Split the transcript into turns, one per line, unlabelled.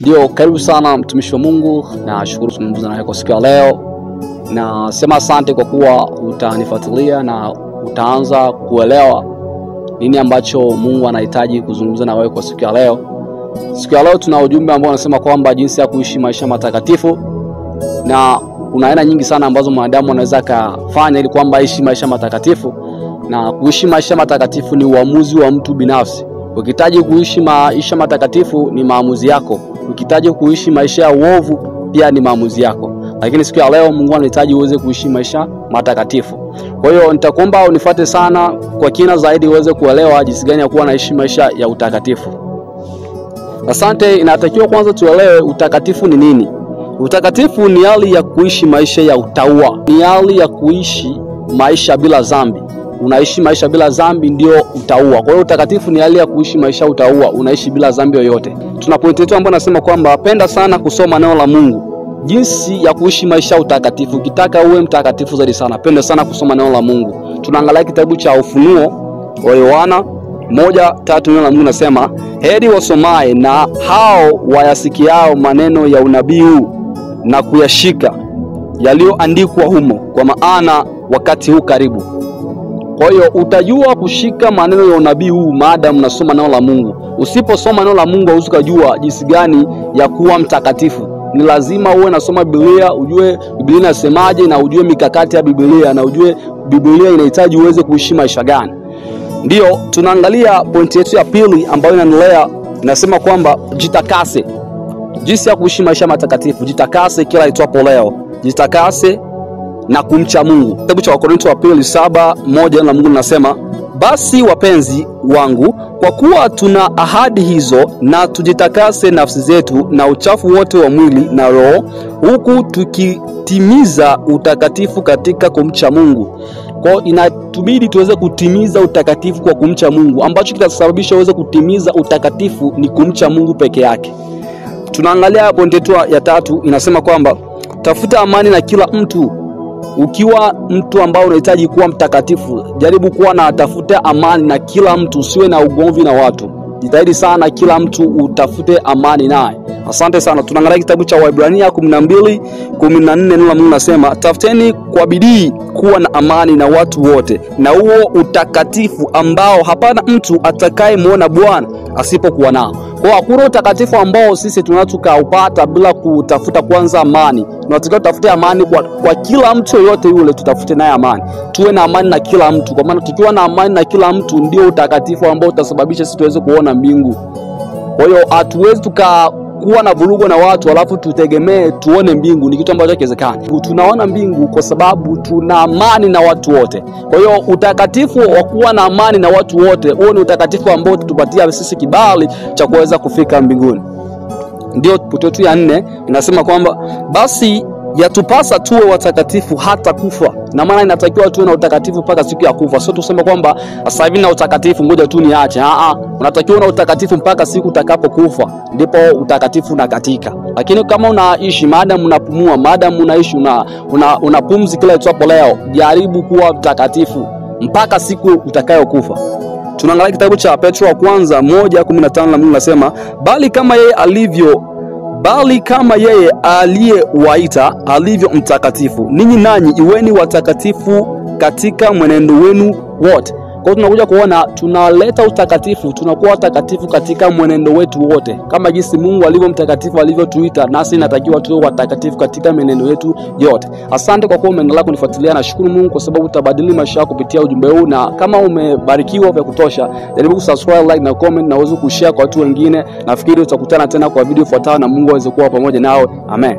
Ndio, karibu sana mtumishi wa Mungu, na shukuru kuzungumza nawe kwa siku ya leo. Na sema asante kwa kuwa utanifuatilia na utaanza kuelewa nini ambacho Mungu anahitaji kuzungumza na wewe kwa siku ya leo. Siku ya leo tuna ujumbe ambao unasema kwamba jinsi ya kuishi maisha matakatifu, na kuna aina nyingi sana ambazo mwanadamu anaweza kufanya ili kwamba aishi maisha matakatifu. Na kuishi maisha matakatifu ni uamuzi wa mtu binafsi. Ukihitaji kuishi maisha matakatifu ni maamuzi yako. Ukihitaji kuishi maisha ya uovu pia ni maamuzi yako. Lakini siku ya leo Mungu anahitaji uweze kuishi maisha matakatifu. Kwa hiyo nitakuomba unifuate sana kwa kina zaidi uweze kuelewa jinsi gani ya kuwa naishi maisha ya utakatifu. Asante. Inatakiwa kwanza tuelewe utakatifu ni nini. Utakatifu ni hali ya kuishi maisha ya utauwa. Ni hali ya kuishi maisha bila dhambi. Unaishi maisha bila dhambi ndio utauwa. Kwa hiyo utakatifu ni hali ya kuishi maisha utauwa, unaishi bila dhambi yoyote. Tuna pointi yetu ambayo nasema kwamba penda sana kusoma neno la Mungu. Jinsi ya kuishi maisha utakatifu. Ukitaka uwe mtakatifu zaidi sana, penda sana kusoma neno la Mungu. Tunaangalia kitabu cha Ufunuo wa Yohana 1:3, neno la Mungu nasema, heri wasomae na hao wayasikiao maneno ya unabii huu na kuyashika yaliyoandikwa humo, kwa maana wakati huu karibu. Kwa hiyo utajua kushika maneno ya unabii huu maadamu unasoma neno la Mungu. Usiposoma neno la Mungu hauwezi kujua jinsi gani ya kuwa mtakatifu. Ni lazima uwe unasoma Biblia, ujue Biblia inasemaje na ujue mikakati ya Biblia na ujue Biblia inahitaji uweze kuishi maisha gani. Ndio tunaangalia pointi yetu ya pili ambayo inaendelea, inasema kwamba jitakase. Jinsi ya kuishi maisha matakatifu, jitakase kila itwapo leo. Jitakase na kumcha Mungu. Kitabu cha Wakorintho wa pili 7:1 na Mungu linasema, basi wapenzi wangu, kwa kuwa tuna ahadi hizo, na tujitakase nafsi zetu na uchafu wote wa mwili na roho, huku tukitimiza utakatifu katika kumcha Mungu. Kwa inatubidi tuweze kutimiza utakatifu kwa kumcha Mungu. Ambacho kitasababisha uweze kutimiza utakatifu ni kumcha Mungu peke yake. Tunaangalia pointi yetu ya tatu, inasema kwamba tafuta amani na kila mtu. Ukiwa mtu ambao unahitaji kuwa mtakatifu, jaribu kuwa na tafuta amani na kila mtu, usiwe na ugomvi na watu. Jitahidi sana kila mtu utafute amani naye. Asante sana. Tunaangalia kitabu cha Waebrania 12:14, neno la Mungu nasema, tafuteni kwa bidii kuwa na amani na watu wote, na huo utakatifu ambao hapana mtu atakayemuona Bwana asipokuwa nao. Kwa hakuna utakatifu ambao sisi tunatukaupata bila kutafuta kwanza amani. Tunatakiwa tutafute amani kwa kila mtu yoyote yule, tutafute naye amani. Tuwe na amani na kila mtu, kwa maana tukiwa na amani na kila mtu ndio utakatifu ambao utasababisha sisi tuweze kuona mbingu. Kwa hiyo hatuwezi tukakuwa na vurugu na watu alafu tutegemee tuone mbingu, ni kitu ambacho hakiwezekani. Tunaona mbingu kwa sababu tuna amani na watu wote. Kwa hiyo utakatifu wa kuwa na amani na watu wote, huo ni utakatifu ambao utatupatia sisi kibali cha kuweza kufika mbinguni. Ndio pointi yetu ya 4 inasema kwamba basi yatupasa tuwe watakatifu hata kufa. Na maana inatakiwa tuwe na utakatifu mpaka siku ya kufa. Sio tuseme kwamba sasa hivi na utakatifu ngoja tu niache. Unatakiwa na utakatifu mpaka siku utakapokufa, ndipo utakatifu unakatika. Lakini kama unaishi, maadamu unapumua, maadamu unaishi una pumzi kila itwapo leo, jaribu kuwa mtakatifu mpaka siku utakayokufa. Tunaangalia kitabu cha Petro wa kwanza 1:15 na Mungu anasema, bali kama yeye aliyewaita alivyo mtakatifu, ninyi nanyi iweni watakatifu katika mwenendo wenu wote. Kwa hiyo tunakuja kuona tunaleta utakatifu, tunakuwa watakatifu katika mwenendo wetu wote. Kama jinsi Mungu alivyo mtakatifu alivyotuita, nasi inatakiwa tuwe watakatifu katika mwenendo wetu yote. Asante kwa kuwa umeendelea kunifuatilia, na shukuru Mungu kwa sababu utabadili maisha yako kupitia ujumbe huu. Na kama umebarikiwa vya kutosha, jaribu kusubscribe, like na comment, na uweze kushare kwa watu wengine. Nafikiri tutakutana tena kwa video ifuatayo, na Mungu aweze kuwa pamoja nawe. Amen.